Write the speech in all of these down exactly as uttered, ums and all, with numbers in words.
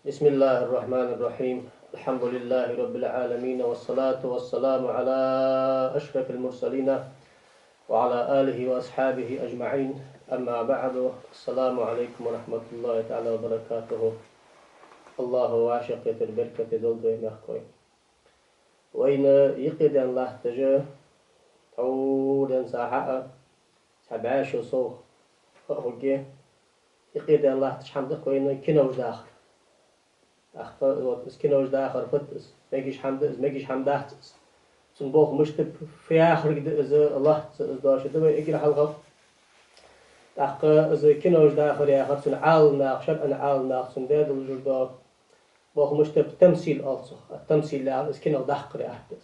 بسم الله الرحمن الرحيم. الحمد لله رب العالمين، والصلاة والسلام على أشرف المرسلين وعلى آله وأصحابه أجمعين. أما بعد، السلام عليكم ورحمة الله تعالى وبركاته. АллахӀа вӀашагӀкхетар беркате долда вай, мехкахой. Вайна юкъедаьнна латташ, тхьовра денз хьа а, цхьа бӀаь шу совгӀа а хургья, юкъедаьнна латташ хӀама да-кх вайна кинош дахар. ТӀаккха вот из кинош дахар фуд из? Мегаш хӀама да из, мегаш хӀама дац из? Цун болх мишта ба, фу яхарг да из, лоацца из дош да вай эггара хьалха. ТӀаккха из кинош дахар яхар, цун Ӏаламнаха, шарӀан Ӏаламнаха цун даь долаш дола болх мишта ба, тамсил оал цох. Ат-тамсил яхар из кино даккхар яхар да из.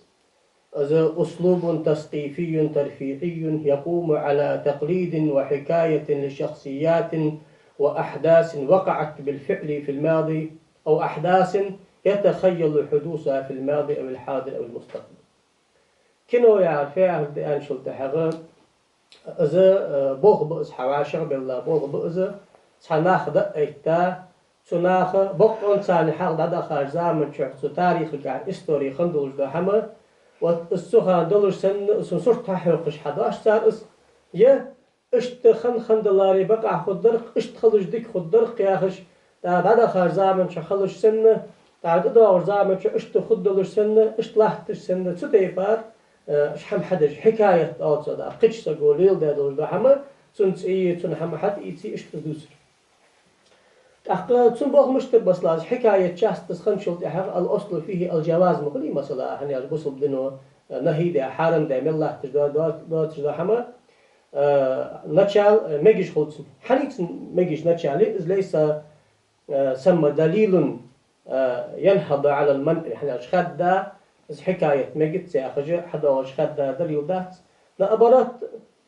هذا أسلوب تثقيفي ترفيهي يقوم على تقليد وحكاية لشخصيات وأحداث وقعت بالفعل في الماضي، أو أحداث يتخيل حدوثها في الماضي أو الحاضر أو المستقبل. Кино яхар фу яхар да аьнначул тӀехьагӀа, из, э, болх ба из, хьа вӀашагӀбелла болх ба из, цхьа нах дӀа а этта, цу наха боккъонца царна хьалха дӀадахача заман чухь цу тарихагахь, истори хинна долаш дола хӀама, вот из цу хана долаш санна, цун сурт хьахьокхаш хьадоаш цар из, е иштта хинна хиннадаларе бакъахьа хургдар-кх, иштта хилча дика хургдар-кх яхаш, дӀа-, дӀадахача заман чухь хилча санна, дӀа-, тӀадоагӀача заман чухь иштта хургдолаш санна, иштта латташ санна, цу тайпара, э, хӀама хьадеш, хьикаят оал цох, дӀа, кхыча саго леладаь долаш дола хӀама, цун цӀи, цун хӀама хьатӀаийца, иштта из дувцар. ТӀаккха цун болх мишта ба, масала, из хьикаят част из хинначул тӀехьагӀа, الأصل فيه الجواز ма хулий, масала, хӀана аьлча бусалба дино, э, нахьи даь, хьарам даь, мел латташ доа-, доа-, доацаш дола хӀама, э, начал, э, мегаш хул цун. Хьаний цун мегаш начал? Из ليس, э, ثم دليل, э, ينهض على المنع, хӀана аьлча хаьдда, из хьикаят мегац яхаш хьадоагӀаш хаьдда далил дац. Наоборот,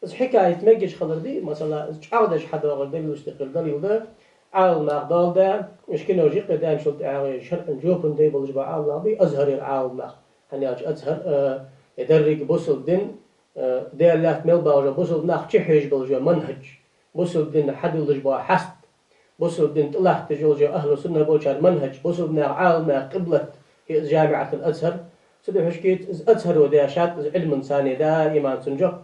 из хьикаят мегаш хилар да, масала, из чӀоагӀдеш хьадоагӀаш далилашта юкъера далил да, Ӏаламнах доаладаь, уж кинош юкъедаьнначул тӀехьагӀа шарӀан жопаш дай болаш бола Ӏаламнах ба, Азхарера Ӏаламнах. ХӀана аьлча Азхар, э, деррига бусалба дин, э, Даьла лаьтта мел багӀаш бола бусалба нах чухьежаш болаш бола манхӀаж, бусалба дин хьадоалаш бола хьаст, бусалба дин тӀа латташ йолаш йола ахӀлу сунна болчар манхӀаж, бусалба наьха Ӏаламнаьха къиблат, из жамиӀатул Азхар. Цудухьа шкет из Азхаро дешад из Ӏилман царна даиман цун жоп.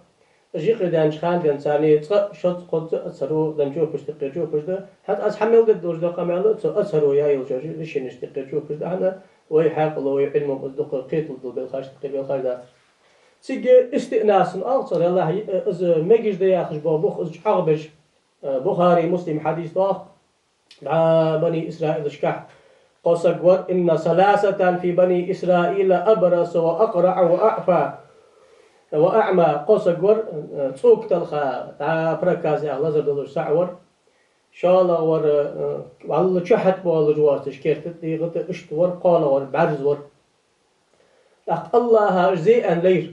Уж юкъедаьннача хана денз царна цкъа, шозза, кхозза Азхаро денна жопашта юкъера жопаш да. ХӀанз аз хьа мел дергдолаш дола къамаьл цу Азхаро яь йолча решенешта юкъера жопаш да хьона, вай хьаькъало, вай Ӏилмо из дукха кхеталургдола белхаш, тӀаккха белхаш дац. Цига истиънас оал цох, Даьллахьа, из мегаш да яхаш бола бух из чӀоагӀбеш, Бухари, Муслим хьадис доагӀа, дӀа бани Исраилашкахь кхо саг вар: إن ثلاثة في بني إسرائيل أبرص وأقرع وأعفى وأعمى. Кхо саг вар, цӀока талха, дӀа проказа яха лазар долаш цаӀ вар. ШоллагӀвар, э, вӀалла чу хьатӀабоалаш воацаш, керта тӀа, дегӀа тӀа, иштта вар, кхоалагӀвар бӀарз вар. ТӀаккха АллахӀа уж зе аьнна лайра.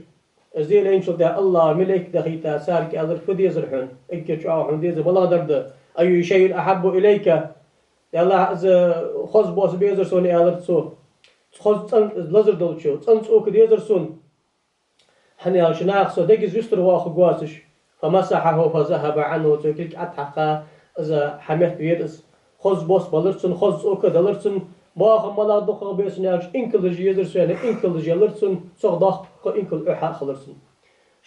Уж зе лайначул тӀехьагӀа АллахӀа малейк дахийта, царга аьлар: «Фу дезар хьона? Эггара чӀоагӀа хьона дезар малагӀдар да? أي شيء أحب إليك؟» Даьллахьа, из хоза бос безар сона, аьлар цо. Хоза цӀена лазар долчо, цӀена цӀока дезар сона. ХӀана аьлча наха со дега из юстара воаккхаргвоацаш. فمسحه فذهب عنه, цо кулг ӀотӀахьакха, из хьаметта вера из. Хоза бос балар цунна, хоза цӀока далар цунна. Боахам малагӀа дукхагӀа беза сона аьлча, инкалаш езар сона, инкалаш елар цунна, цох доккха инкал Ӏо хьа а хилар цунна.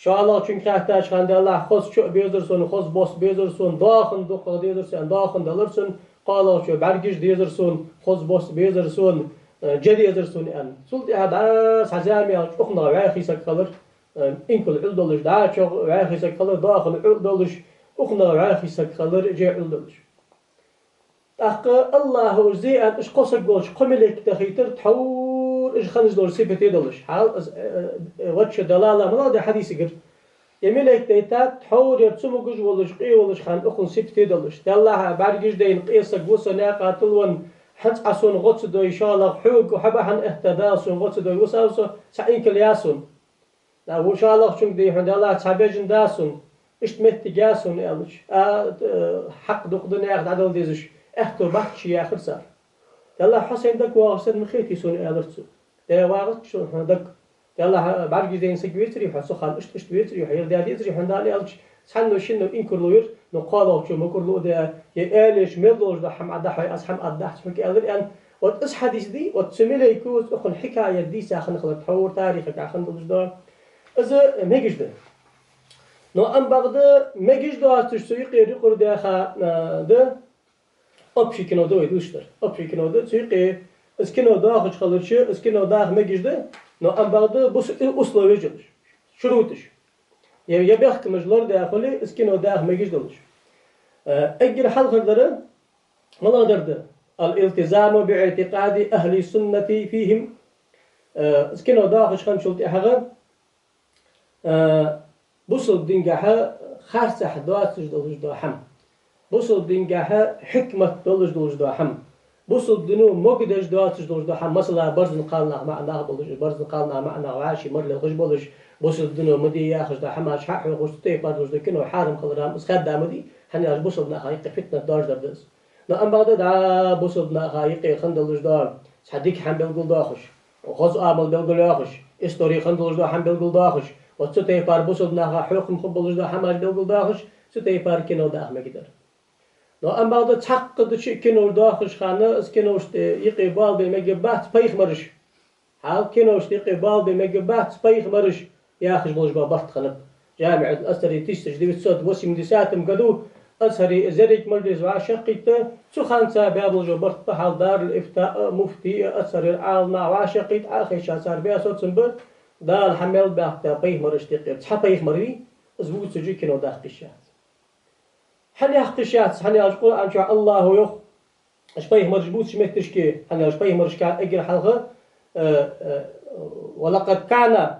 ШоллагӀчунга хаьттача хана, Даьллахьа, хоза чо а безар сона, хоза бос безар сона, доахан дукхагӀа дезар сона, доахан далар цунна, кхоалагӀчо бӀаргаш дезар сона, хоза бос безар сона, э, жа дезар сона, аьнна. Цул тӀехьагӀа дӀа цхьа зама яьлча, укханах вӀаьхий саг хилар, э, инкал Ӏул долаш, дӀа чӀоагӀа вӀаьхий саг хилар, доахан Ӏул долаш, укханах вӀаьхий саг хилар, жа Ӏул долаш. ТӀаккха АллахӀа уж зе аьнна, уж кхо саг волча кхо малейк дахийтар, тхьовра уж хинна долча сипате долаш. Хьал из, э, э, وجه الدلالة малагӀа да хьадисагара? Е малейк дайтад, тхьовра ер цамогаш волаш, къе волаш хинна, укхун сипате долаш. Даьллахьа, бӀаргаш дайна къе саг ва со, наькъа тилла венна, хӀанз Ӏа сона гӀо ца дой, шоллагӀа хьога хьа бахьан этта Дала сона гӀо ца дой, вусав со, цхьа инкал я сона. Да, ву шоллагӀчунга дий хьона, Даьллахьа, цхьа бежан да сона, иштта моттиг я сона, аьлча, а, э, хьакъ дукха да наьха дӀадала дезаш, аьттув бац ший, яхар цар. Даьллахьа, хьо сайна дагавоагӀаш санна ма хетий сона, аьлар цо. Де, вагӀац шо хьона дага. Даьллахьа, бӀаргаш дайна саг вецарий хьо, цу хана иштта-иштта вецарий хьо, ер даь дезарий хьона Дала, аьлча, цхьанне шинне инкарло йир, ну, кхоалагӀчо ма карло а даь, е аьлча мел долаш да хӀама Ӏа дӀахьой, аз хӀама аргдахьа хьога аьлар, аьнна, Вот из хьадис да, вот цу малейко цу укхун хьикаят дийца хинна хилар тхьовра тарихага хинна долаш да. Из мегаш да. Но амма бакъда мегаш доацаш цу юкъера юкъера даьха, а, да. Общий кино да вай дувцаш дар. Общий кино да, цу юкъе из кино доахаш хиларца, из кино даха мегаш да, но амма бакъда бус-, условеш йолаш, шуруташ. Е, е бехкамаш лорадаь хуле, из кино даха мегаш долаш. Э, эггара хьалхардар малагӀа дар да? الالتزام باعتقاد أهل السنة فيهم. Э, из кино доахаш хинначул тӀехьагӀа, э, бусалба дингахьа харцахьа доацаш долаш дола хӀама. Бусалба дингахьа хьикмат долаш долаш дола хӀама. Бусалба дино могадеш доацаш долаш дола хӀама. Масала, барзан кхалнах маӀа нах болаш, барзан кхалнах маӀа нах вӀаший мара лелхаш болаш, бусалба дино ма де яхаш дола хӀамаш хьахьокхаш, цу тайпара долаш дола кино хьарам хилар ам из хаьдда ма дий, хӀана аьлча бусалба наха юкъе фитнат доажадар да из. Но амма бакъда, да, бусалба наха юкъе хинна долаш дола цхьа дика хӀама белгалдоахаш, хоза Ӏамал белгалйоахаш, истори хинна долаш дола хӀама белгалдоахаш, вот цу тайпара бусалба наха хьокхам хургболаш дола хӀамаш белгалдоахаш, цу тайпара кино даха мегаш дар. Но амма бакъда цхьаккха дича кинош доахаш хана, из киношта юкъе боалабе мегаш бац пайхамараш. Хьал киношта юкъе боалабе мегаш бац пайхамараш яхаш болаш бола барт хиннаб. ДжамиӀатуль-Азхьаре тысяча девятьсот восьмидесятом году Азхьаре из еррига мажлис вӀашагӀкхийтта, цу хана цар баь болаш бола барт ба хьал Даруль-Ифтаъ а, муфтий а, Азхьарера Ӏаламнах вӀашагӀкхийтта, Ӏохайша цар баь соцам ба, Дала хьа мел баьхка пайхамарашта юкъера цхьа пайхамар вий, из вувцаш а кино даккха йиш яц. ХӀана даккха йиш яц? ХӀана аьлча Къуръан чу АллахӀа йоах, уж пайхамараш бувцача метташка, хӀана аьлча пайхамарашка эггара хьалха, э, э, ولقد كان،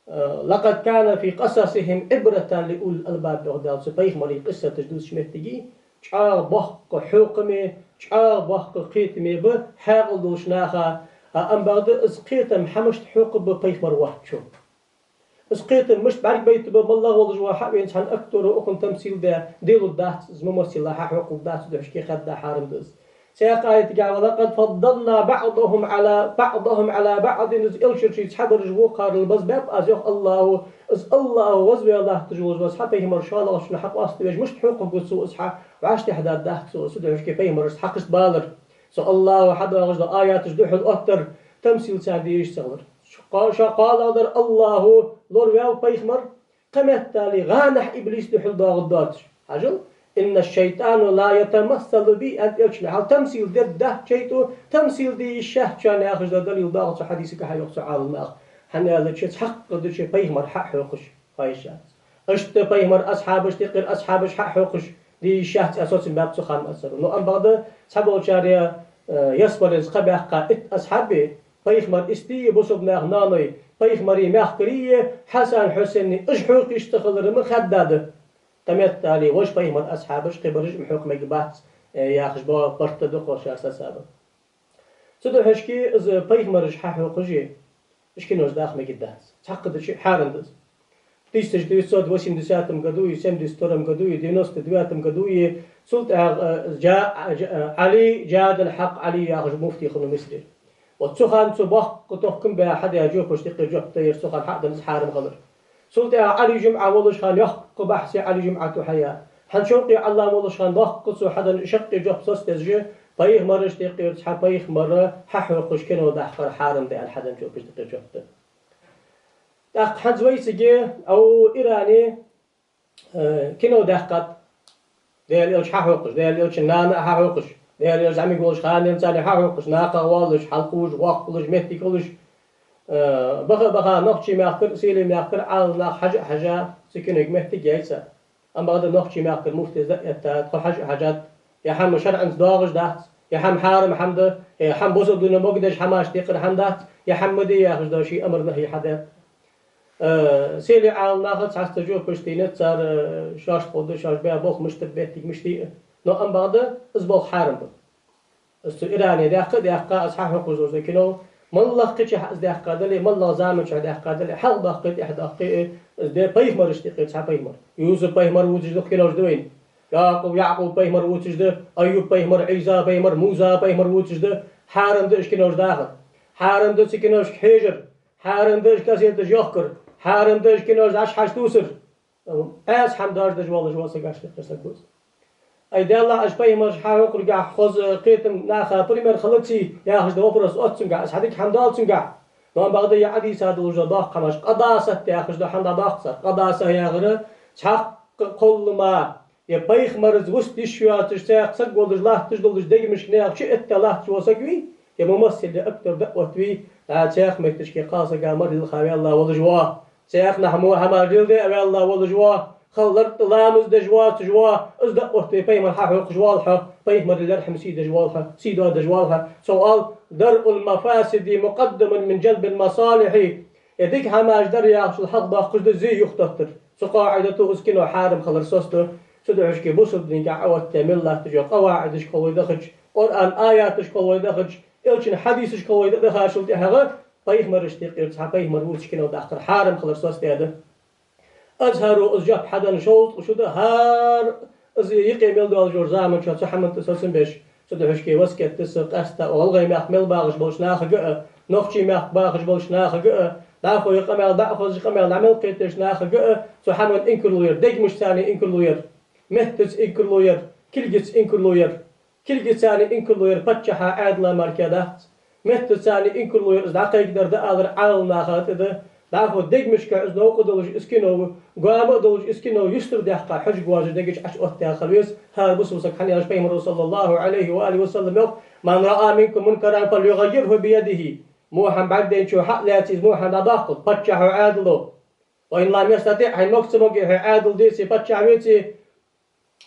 э, لقد كان في قصصهم عبرة لأولي الألباب, йоах Дала, цу пайхамарий къиссаташ дувцача меттиге чӀоагӀа боккха хьокхаме, чӀоагӀа боккха кхетаме ба хьаькъал долча наха, а, амма бакъда из кхетам хьа мишта хьокхаргба пайхамар воацачо. Из кхетам мишта бӀаргабайта ба, моллагӀа волаш ва хьа венна цхьан актёро укхун тамсил даь, делургдац, из мумассила хьахьокхалургдац, цудухьа шке хадда хьарам да из. Цхьаькха аятагахь: ولقد فضلنا بعضهم على، بعضهم على بعض, из элчарчий цхьабараш вокхарел базбаьб аз, йоах АллахӀа, из АллахӀа вазваь латташ волаш ва цхьа пайхамар шоллагӀчунна хьакъоаставеш, мишта хьокхаргва цо из хьа, вӀаштӀехьадаргдац цо из, цудухьа шке пайхамарашта хьакхашта балар. Цу АллахӀа хьадоагӀаш дола аяташ духьал оттар, тамсил царна де йиш ца хилар. Шо кхо-, шо кхоалагӀдар АллахӀа лораваьв пайхамар, кхыметтел гӀанахьа иблис духьал доагӀаргдоацаш. Хьажал: إن الشيطان لا يتمثل بي, аьннад элчано. Хьал тамсил дергдац шайтӀо, тамсил де йиш яц шоана яхаш дола далил доагӀа цу хьадисагахьа, йоах цу Ӏаламнаха. ХӀана аьлча цхьаккха дича пайхамар хьахьокхаш хьо йиш яц. Иштта пайхамара асхьабашта юкъера асхьабаш хьахьокхаш де йиш яц, цӀи соцам баьб цу хана Азхьаро. Но амма бакъда цхьаболчар, э, ялсмале кхаъ баьккха итт асхьаб, пайхамара истий, бусалба наьха ноаной, пайхамара мехкарий, Хьасан, Хьусейн, уж хьокха йиш ца хилар ма хадда да. Кхыметтел вож пайхамара асхьабаш, кхыбараш ма хьокха мегаш бац, э, яхаш бола барт да кхо шера сацаба. Цудухьа шке из пайхамараш хьахьокхаш, уж кинош даха мегаш дац. Цхьаккха дича хьарам да из. В тысяча девятьсот восьмидесятом году и семьдесят втором году и девяносто девятом году и цул тӀехьагӀа, э, Джа-, Джа-, Ӏали, Джадаль-Хьакъ Ӏали яхаш муфтий хиннав Мисре. Вот цу хана цо боккха тохкам баь хьадаь жопашта юкъера жоп да ер, цу хана хьаденна из хьарам хилар. Цул тӀехьагӀа Ӏали ЖумӀа волаш хана йоккха бахьс Ӏали ЖумӀа тӀа хьаяь. ХӀанз Шовкъи Ӏаллам волаш хана боккха цо хьаденна шаккхе жоп соцадеш, пайхамарашта юкъера цхьа пайхамар хьахьокхаш кино даккхар хьарам да аьнна хьаденна жопашта юкъера жоп да. ТӀаккха хӀанз вайцига, ау, Иране, э, кино даьккхад, Даьла элча хьахьокхаш, Даьла элчан нана а хьахьокхаш, Даьла элча зӀамига волча хана денз царна хьахьокхаш, накхагӀа воаллаш, хьалкхувш, воккха хулаш, моттиг хулаш, э, баха-баха Нохчий мехкара, Селий мехкара Ӏаламнах хьажа а хьежа, цу кинога моттиг яьй цар. Амма бакъда Нохчий мехкара муфтес дӀаэтта, тхо хьажа а хьежад, ер хӀама шарӀаца доагӀаш дац, ер хӀама хьарам хӀама да, ер хӀама бусалба дино могадеш хӀамашта юкъера хӀама дац, ер хӀама ма де яхаш дола ший амар-нахьи хьадаьд. Э, Селий Ӏаламнаха цхьацца жопаш денад цар, э, шоашта ховргда шоаш баь болх мишта ба, моттиг мишта я. Но амма бакъда из болх хьарам ба. Из цу Иране даьккха а даьккха, из хьахьокхаш дола кино, моллагӀа кхычахьа из даьккха дале, моллагӀа заман чу даьккха дале, хьалха доаккхе, тӀехьа доаккхе, из де пайхамарашта юкъера цхьа пайхамар. Юсуп пайхамар вувцаш да укх кино чу, да вайна. Якъуб, Якъуб пайхамар вувцаш да, Айюб пайхамар, Ӏийса пайхамар, Муса пайхамар вувцаш да, хьарам да уж кинош дахар. Хьарам да цу киношка хьежар. Хьарам да уж кассеташ йохкар. Хьарам да уж кинош Ӏаш хьачутувсар. Ӏаьса хӀама доаржадеш воаллаш вола саг, Ӏаш дехкаш саг ва из. Ай, Даьллахь, уж пайхамараш хьахьокхаргахь хоза кхетам наха пример хилаций яхаш да вопрос оццунгахь, из хьадика хӀама далцунгахь. Но бакъда ер Ӏадийца долаш да доккха хӀамаш, къадасат яхаш да хӀама дӀадоаккх цар. Къадаса яхар цхьаккха кхоллама, е пайхамараз вуста йиш йоацаш, цхьаькха саг волаш латташ долаш, дегашка наьха чу этта латташ вола саг вий, е мумассил, е актёр, даъват вий, дӀа цхьаькха метташка кхалсага мара лилха ваьнна волаш ва. Цхьаькха нах мо хӀамаш леладе а ваьнна волаш ва, хала лартӀа ламаз деш воацаш ва, из даъват ве, пайхамар хьахьокхаш воалл хьо, пайхамара лерхӀам сий деш воалл хьо, сий доадеш воалл хьо. Цо оал: «درء المفاسد مقدم من جلب المصالح». Е дика хӀамаш дар яхачул хьалха доаккхаш да зе юхатоттар. Цу къаӀидато из кино хьарам хилар соцаду. Цудухьа шке бусалба динга Ӏооттадаь мел латташ йола къаваӀидашка хьал вай дахача, Къуръан аяташка хьал вай дахача, Элчан хьадисашка хьал вай дахачул тӀехьагӀа пайхамарашта юкъера цхьа пайхамар вувцаш кино даккхар хьарам хилар соцадаьд. Азхаро из жоп хьаденна шовзткъа шу да, хӀара из юкъе мел доаллача заман чухь цу хӀаман тӀа соцам беш. Цудухьа шке васкет да са къаьстта гӀалгӀай мехка мел бахаш болча нахага а, нохчий мехка бахаш болча нахага а, дӀахо ер къамаьл дӀа а хозаш, къамаьл дӀа мел кхетадеча нахага а цу хӀаман инкарло яр, дегашца царна инкарло яр, меттаца инкарло яр, кулгаца инкарло яр. Кулгаца царна инкарло яр паччахьа, Ӏаьдала мара дац. Меттаца царна инкарло яр из дӀакхайкадар, дӀаалар Ӏаламнаха тӀа да. ДӀахо дегашка из новкъа долаш, из кино, гоама а долаш, из кино юстардаьккха, хьожаргвоацаш дега чу Ӏооттаяь хила веза хӀара бусалба саг. ХӀана аьлча пайхамаро, صلى الله عليه وآله وسلم, йоах: «من رأى منكم منكرا فليغيره بيده». Во хӀама бӀаргадайначо хьа а лаьца из во хӀама дӀадоаккхалда, паччахьо, Ӏаьдало. «وإن لم يستطع», хьайна мога ца моге, хьо Ӏаьдал деце, паччахь веце,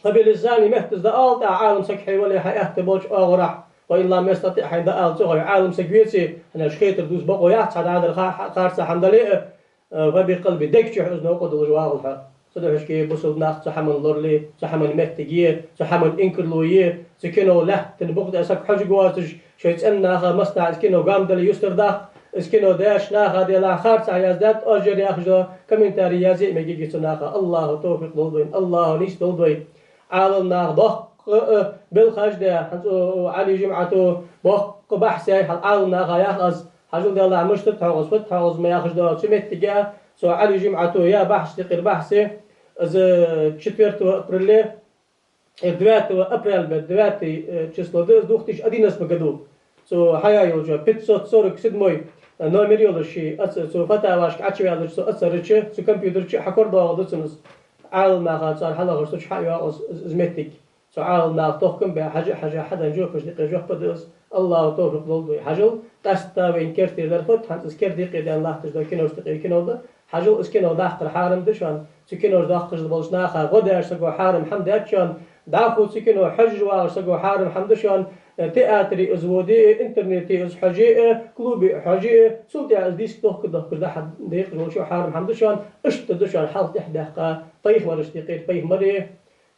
«فبلسانه», меттаца дӀаала тӀаккха, Ӏалам саг хье вале хьа аьттув болча оагӀорахьа. «وإن لم يستطع», хьайна дӀаала ца хой, Ӏалам саг веце, хӀана аьлча хетар дувца бокъо яц, цхьа дӀадар ха-, ха-, харца хӀама дале а, э, «فبقلبه», дега чу из новкъа долаш вагӀалва хьо. Цудухьа шке бусалба нах цу хӀаман лорале, цу хӀаман моттиге, цу хӀаман инкарло е, цу кино лаьттан букъа тӀа саг хьожаргвоацаш, шоай цӀен наха, массанахьа из кино гоама дале юстардаккха, из кино даьча наха, делахь, харцахьа яздаьд оаш ер яхаш дола комментарий язъе а мегаргья цу наха. АллахӀа товфикъ лолда вайна, АллахӀа нийса долда вай. Ӏаламнаха боккха, э, белхаш даь, хӀанз цу Ӏали Жумъато боккха бахьс яь, хьал Ӏаламнаха ях аз, хьажал, делахь, мишта да хьогӀ из, фуд хьогӀ из ма яхаш дола, цу моттиге, цу Ӏали Жумъато яь бахьс, дикъир бахьс, из четвёртого апреля, э, девятого апреля, бе, девятое, э, число да из, две тысячи одиннадцатом году. Цо хьаяь йолча пятьсот сорок седьмой номер йолаш ший ацар, цу фатавашка Ӏочуваьлча цу ацара чу, цу компьютера чу хьакорадоагӀа да цунна из. Ӏаламнаха цар хьалахаш цу чу хьайоагӀа из, из, из моттиг. Цу Ӏаламнаха тохкам баь, хьажа, хьажа, хьаденна жопаш дикъе жоп да из. АллахӀа товфикъ лолда вай. Хьажал, къаьстта вайна керттера дар фуд, хӀанз из керда юкъе даьнна латташ дола киношта юкъера кино да. Хьажал, из кино даккхар хьарам да шоана. Цу кинош доаккхаш болча наха гӀо деш саго хьарам хӀама даьд шоана. ДӀахо цу кино хьожаш вагӀаш саго хьарам хӀама да шоана. Э, театре из воде а, интернете из хьоже а, клубе а хьоже а, цул тӀехьа из диск дохка-дохкаш дӀа-хьа декъаш волчо хьарам хӀама да шоана. Иштта да шоана хьалха тӀехьа даьккха пайхамарашта юкъера пайхамари,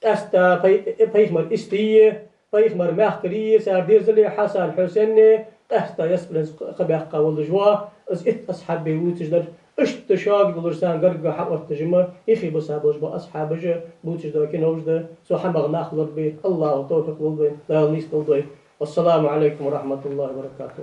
къаьстта пай-, э, пайхамара истий, пайхамара мехкарий, цар дезали, Хьасан, Хьусени, къаьстта ялсмале кхаъ баьккха волаш ва из итт асхьаб вувцаш дар. Иштта шога долаш царна гарга хьаотташ ма, юхе бусалба болаш бола асхьабаш бувцаш дола кинош да. Цу хӀамах нах лорабе, АллахӀа товфикъ лолда вайна, Дала нийса долда вай. والسلام عليكم ورحمة الله وبركاته.